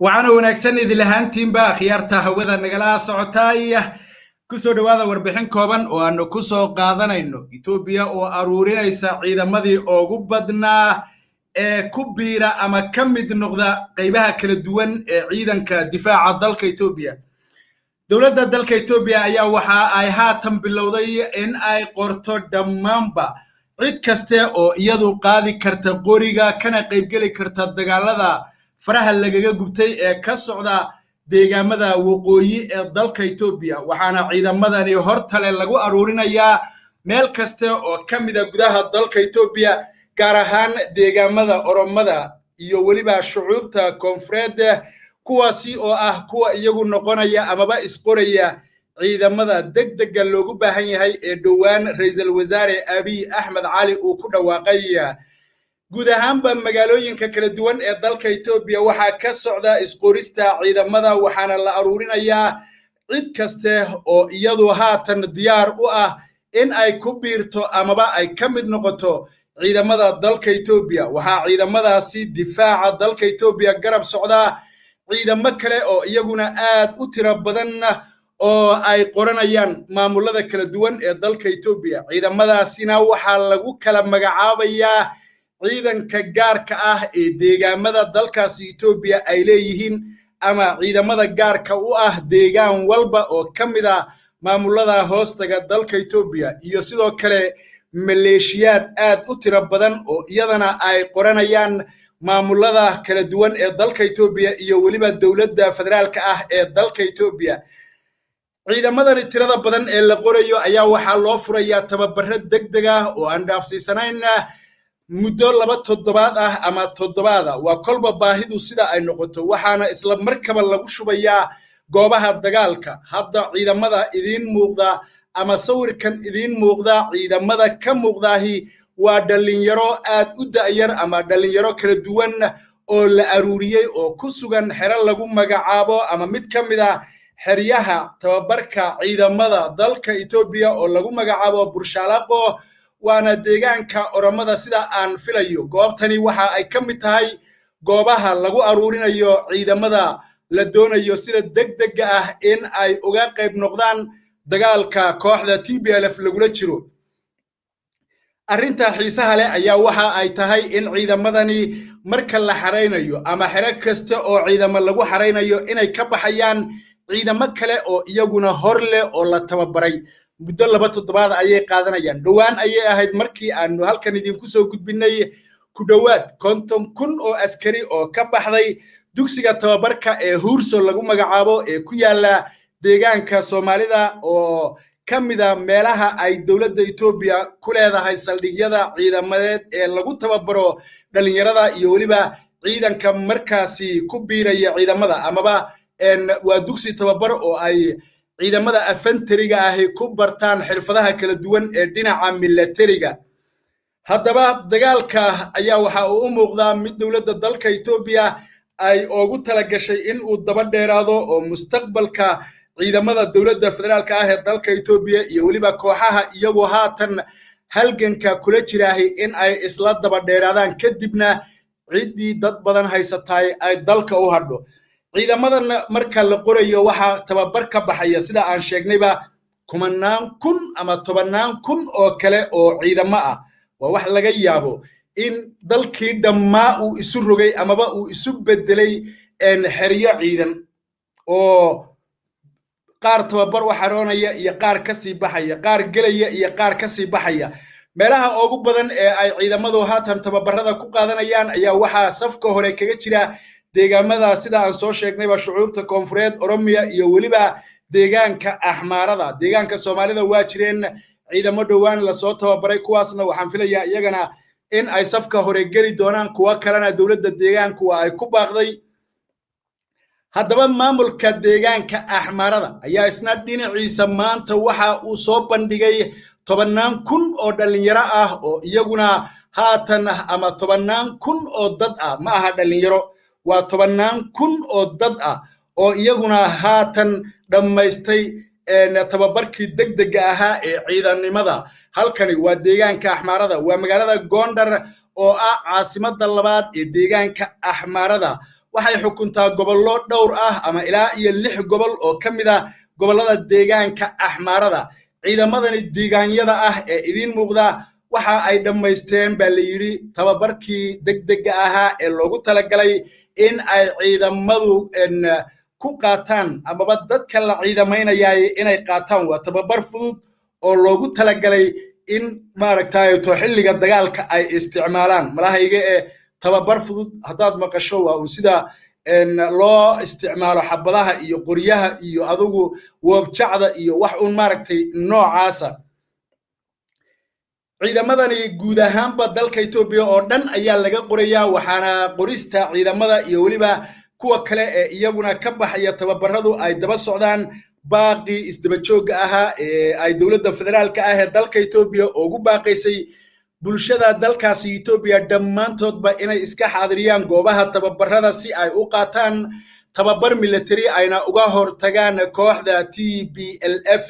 Waxaana wanaagsan idin lahaantiinba akhyaarta hawada nagala socotaay. Kusoo dhowaada warbixin kooban oo aanu ku soo qaadanayno Etoobiya oo aruurinaysa ciidamadii ugu badnaa ee ku biira ama ka mid noqda qaybaha kala duwan ee ciidanka difaaca dalka Etoobiya. Dowladda dalka Etoobiya ayaa waxa ay haatan bilowday in ay qorto dhammaanba cid kaste oo iyadu qaadi karta qoriga kana qaybgeli karta dagaalada faraha lagaga gubtay ee ka socda deegaamada waqooyi ee dalka Etoobiya. Waxaana ciidamadani hortale lagu aruurinayaa meel kaste oo ka mida gudaha dalka Etoobiya, gaar ahaan deegaamada Oromada iyo weliba shucuubta koonfureed, kuwaasi oo ah kuwa iyagu noqonaya amaba isqoraya ciidamada degdega loogu baahan yahay ee dhowaan Ra'iisul Wasaare Abiy Axmed Cali uu ku dhawaaqay. Guud ahaanba magaalooyinka kala duwan ee dalka Etoobiya waxaa ka socda isqorista ciidamada, waxaana la aruurinayaa cid kaste oo iyadu haatan diyaar u ah in ay ku biirto amaba ay ka mid noqoto ciidamada dalka Etoobiya. Waxaa ciidamadaasi difaaca dalka Etoobiya garab socdaa ciidamo kale oo iyaguna aad u tiro badan oo ay qoranayaan maamulada kala duwan ee dalka Etoobiya. Ciidamadaasina waxaa lagu kala magacaabayaa ciidanka gaarka ah ee deegaamada dalkaasi Etoobiya ay leeyihiin ama ciidamada gaarka u ah deegaan walba oo ka mid ah maamulada hoostaga dalka Etoobiya, iyo sidoo kale maleeshiyaad aad u tiro badan oo iyadana ay qoranayaan maamulada kala duwan ee dalka Etoobiya iyo weliba dowladda federaalka ah ee dalka Etoobiya. Ciidamadani tirada badan ee la qorayo ayaa waxaa loo furayaa tababaro degdeg ah oo aan dhaafsiisanayn muddo 2 toddobaad ah ama toddobaada, waa kolba baahidu sida ay noqoto, waxaana isla markaba lagu shubayaa goobaha dagaalka. Hadda ciidamada idiin muuqda ama sawirkan idiin muuqda, ciidamada ka muuqdaahi waa dhalinyaro aad u da'yar ama dhalinyaro kala duwan oo la aruuriyey oo ku sugan xero lagu magacaabo ama mid ka mid ah xeryaha tababarka ciidamada dalka Etoobiya oo lagu magacaabo Burshaalaqo, waana deegaanka Oromada sida aan filayo. Goobtani waxa ay ka mid tahay goobaha lagu aruurinayo ciidamada la doonayo sida degdega ah in ay uga qayb noqdaan dagaalka kooxda TPLF lagula jiro. Arrinta xiisaha leh ayaa waxa ay tahay in ciidamadani marka la xaraynayo ama xero kasta oo ciidamo lagu xaraynayo inay ka baxayaan ciidamo kale oo iyaguna hor leh oo la tababaray. Muddo 2 toddobaad ayay qaadanayaan. Dhowaan ayay ahayd markii aanu halkan idinku soo gudbinay ku dhowaad 50,000 oo askari oo ka baxday dugsiga tababarka ee Huurso lagu magacaabo ee ku yaala deegaanka Soomaalida oo ka mid ah meelaha ay dowladda Etoobiya ku leedahay saldhigyada ciidamadeed ee lagu tababaro dhalinyarada iyo weliba ciidanka markaasi ku biiraya ciidamada, amaba waa dugsi tababar oo ay ciidamada afantariga ahi ku bartaan xirfadaha kala duwan ee dhinaca milatariga. Haddaba dagaalka ayaa waxa uu u muuqdaa mid dowladda dalka Etoobiya ay ugu talagashay in uu daba dheeraado oo mustaqbalka ciidamada dowladda federaalka ah ee dalka Etoobiya iyo weliba kooxaha iyagoo haatan halganka kula jiraahi in ay isla daba dheeraadaan, kadibna ciddii dad badan haysataay ay dalka u hadho. Ciidamadan marka la qorayo waxaa tababar ka baxaya sida aan sheegnayba 10,000 ama 10,000 oo kale oo ciidamo ah. Waa wax laga yaabo in dalkii dhammaa uu isu rogay amaba uu isu bedelay xeryo ciidan oo qaar tababar u xaroonaya iyo qaar ka sii baxaya, qaar gelaya iyo qaar ka sii baxaya. Meelaha ugu badan ee ay ciidamadu haatan tababarada ku qaadanayaan ayaa waxaa safka hore kaga jira deegaamada sida aan soo sheegnayba shucuubta koonfureed, Oromiya iyo weliba deegaanka Axmaarada. Deegaanka Soomaalida waa jireen ciidamo dhowaan lasoo tababaray, kuwaasna waxaan filayaa iyagana in ay safka hore geli doonaan, kuwa kalena dowladda deegaanku waa ay ku baaqday. Haddaba maamulka deegaanka Axmaarada ayaa isna dhinaciisa maanta waxa uu soo bandhigay 10,000 oo dhalinyaro ah oo iyaguna haatan ama 10,000 oo dad ah, ma aha dhalinyaro, waa 10,000 oo dad ah oo iyaguna haatan dhammaystay tababarkii degdega ahaa ee ciidanimada. Halkani waa deegaanka Axmaarada, waa magaalada Gondar oo ah caasimadda labaad ee deegaanka Axmaarada. Waxay xukuntaa gobollo dhowr ah ama ilaa iyo 6 gobol oo ka mid ah gobollada deegaanka Axmaarada. Ciidamadani deegaanyada ah ee idiin muuqda waxa ay dhammaysteen baa la yidhi tababarkii degdega ahaa ee loogu talagalay in ay ciidamadu ku qaataan amaba dadka la ciidamaynayay inay qaataan. Waa tababar fudud oo loogu talagalay in maaragtay to xilliga dagaalka ay isticmaalaan. Malahayga ee tababar fudud haddaad maqasho waa uun sida loo isticmaalo xabadaha iyo qoryaha iyo adugu woobjacda iyo wax uun maaragtay noocaasa. Ciidamadani guud ahaanba dalka Itoobiya oo dhan ayaa laga qorayaa, waxaana qorista ciidamada iyo weliba kuwa kale ee iyaguna ka baxaya tababaradu ay daba socdaan baaqii isdaba joogga ahaa ee ay dowladda federaalka ah ee dalka Itoobiya ugu baaqaysay bulshada dalkaasi Itoobiya dhammaantoodba inay iska xaadiriyaan goobaha tababarada si ay u qaataan tababar military ayna uga hortagaan kooxda TPLF.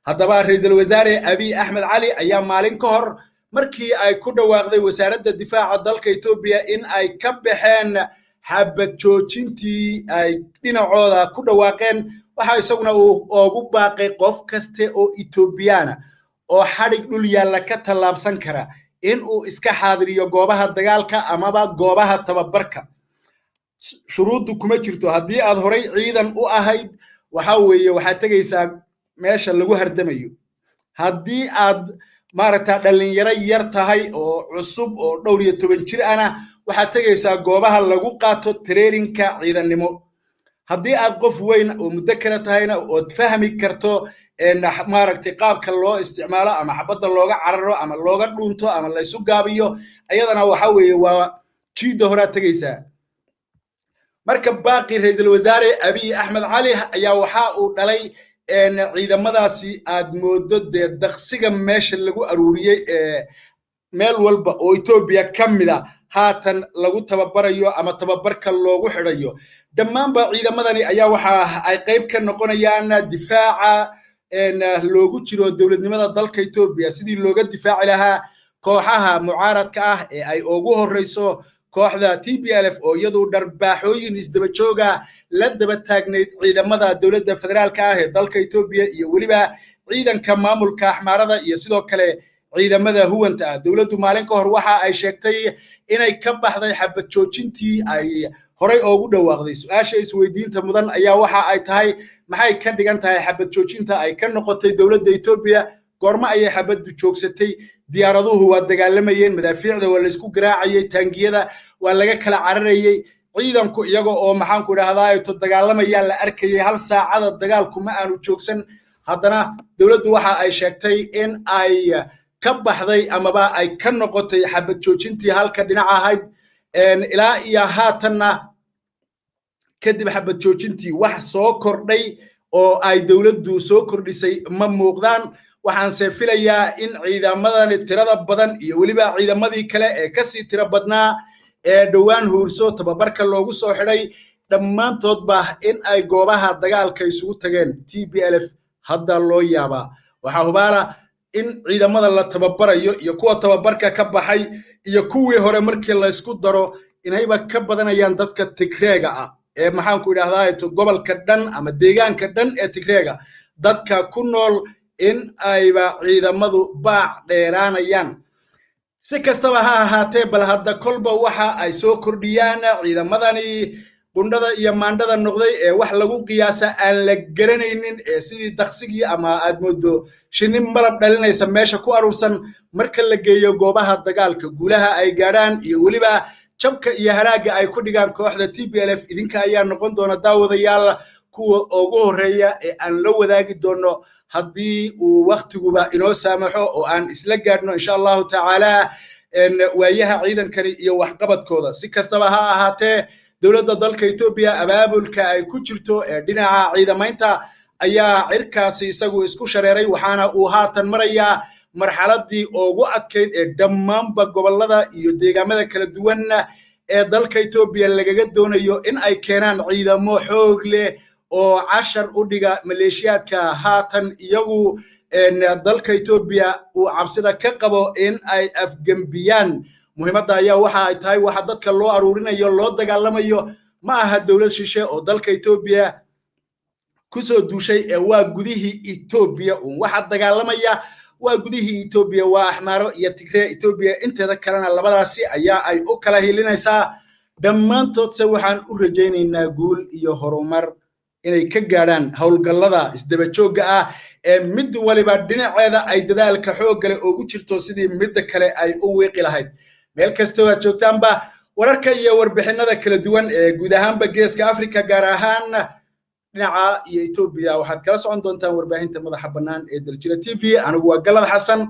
Haddaba ra'iisul wasaare Abiy Axmed Cali ayaa maalin ka hor markii ay ku dhawaaqday wasaaradda difaaca dalka Itoobiya in ay ka baxeen xabad joojintii ay dhinacooda ku dhawaaqeen, waxa isaguna uu ugu baaqay qof kaste oo Itoobiyaana oo xadhig dhul yaalla ka tallaabsan kara in uu iska xaadiriyo goobaha dagaalka amaba goobaha tababarka. Shuruuddu kuma jirto haddii aad horay ciidan u ahayd, waxa weeye waxaad tegaysaa meesha lagu hardamayo. Haddii aad maaragta dhalinyaro yar tahay oo cusub oo dhowr iyo toban jir ana, waxaad tegaysaa goobaha lagu qaato traininka ciidannimo. Haddii aad qof weyn oo muddo kale tahayna ood fahmi karto maaragtay qaabka loo isticmaalo ama xabadda looga cararo ama looga dhuunto ama laysu gaabiyo, ayadana waxa weeye waa jiidda horaad tegaysaa. Marka baaqi ra'iisul wasaare Abiy Axmed Cali ayaa waxa uu dhalay ciidamadaasi aad moodo dee daqsiga meesha lagu aruuriyey ee meel walba oo Itoobiya ka mid a haatan lagu tababarayo ama tababarka loogu xidhayo. Dhammaanba ciidamadani ayaa waxa ay qayb ka noqonayaan difaaca loogu jiro dowladnimada dalka Itoobiya sidii looga difaaci lahaa kooxaha mucaaradka ah ee ay ugu horreyso kooxda TPLF oo iyadu dharbaaxooyin isdaba jooga la daba taagnayd ciidamada dowladda federaalka ah ee dalka Itoobiya iyo weliba ciidanka maamulka Axmaarada iyo sidoo kale ciidamada huwanta ah. Dowladdu maalin ka hor waxa ay sheegtay inay ka baxday xabad joojintii ay horay ugu dhawaaqday. Su'aasha isweydiinta mudan ayaa waxa ay tahay maxay ka dhigan tahay xabad joojinta ay ka noqotay dowladda Itoobiya? Goorma ayay xabaddu joogsatay? Diyaaraduhu waa dagaalamayeen, madaafiicda waa laysku garaacayay, taangiyada waa laga kala cararayay, ciidanku iyaga oo maxaanku idhahdaa to dagaalamayaa la arkayay, hal saacada dagaalku ma aanu joogsan. Haddana dowladdu waxa ay sheegtay in ay ka baxday amaba ay ka noqotay xabad joojintii halka dhinac ahayd. Ilaa iyo haatanna kadib xabad joojintii wax soo kordhay oo ay dowladdu soo kordhisay ma muuqdaan. Waxaanse filayaa in ciidamadani tirada badan iyo weliba ciidamadii kale ee kasii tiro badnaa ee dhowaan Huurso tababarka loogu soo xidhay dhammaantoodba in ay goobaha dagaalka isugu tageen. TPLF hadda loo yaabaa. Waxaa hubaala in ciidamada la tababarayo iyo kuwa tababarka ka baxay iyo kuwii hore markii laysku daro inayba ka badanayaan dadka Tigreega ah ee maxaanku idhahdaa gobolka dhan ama deegaanka dhan ee Tigreega dadka ku nool in ayba ciidamadu baac dheeraanayaan. Si kastaba ha ahaatee, bal hadda kolba waxa ay soo kordhiyaan ciidamadani qundhada iyo maandhada noqday ee wax lagu qiyaasa aan la garanaynin ee sidii daqsigii ama aad moodo shinni malab dhalinaysa meesha ku aruursan, marka la geeyo goobaha dagaalka guulaha ay gaadhaan iyo weliba jabka iyo halaagga ay ku dhigaan kooxda TPLF, idinka ayaa noqon doona daawadayaal kuwa ugu horreeya ee aan la wadaagi doono haddii uu waktiguba inoo saamaxo oo aan isla gaadhno insha Allahu tacaala waayaha ciidankani iyo waxqabadkooda. Si kastaba ha ahaatee, dowladda dalka Itoobiya abaabulka ay ku jirto ee dhinaca ciidamaynta ayaa cirkaasi isagu isku shareeray, waxaana uu haatan marayaa marxaladii ugu adkayd ee dhammaanba gobollada iyo deegaamada kala duwan ee dalka Itoobiya lagaga doonayo in ay keenaan ciidamo xoog leh oo cashar u dhiga maleeshiyaadka haatan iyagu dalka Itoobiya uu cabsida ka qabo in ay afgembiyaan. Muhiimadda ayaa waxa ay tahay waxa dadka loo aruurinayo loo dagaalamayo Ma aha dowlad shishe oo dalka Etoobiya kusoo duushay, ee waa gudihii Etoobiya uun waxa dagaalamaya, waa gudihii Etoobiya, waa Axmaaro iyo Tigree. Etoobiya inteeda kalena labadaasi ayaa ay u kala hilinaysaa. Dhammaantoodse waxaan u rajaynaynaa guul iyo horumar inay ka gaadhaan howlgallada isdaba joogga ah ee mid waliba dhinaceeda ay dadaalka xoogga leh ugu jirto sidii midda kale ay u wiiqi lahayd. Meel kastoo aad joogtaanba, wararka iyo warbixinada kala duwan ee guud ahaanba Geeska Afrika, gaar ahaan dhinaca iyo Etoobiya, waxaad kala socon doontaan warbaahinta madaxa bannaan ee Daljira TV. Anigu waa Galad Xasan,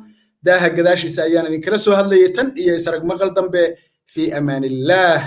daaha gadaashiisa ayaan idinkala soo hadlayay. Tan iyo isarag maqal dambe, fi amaan illaah.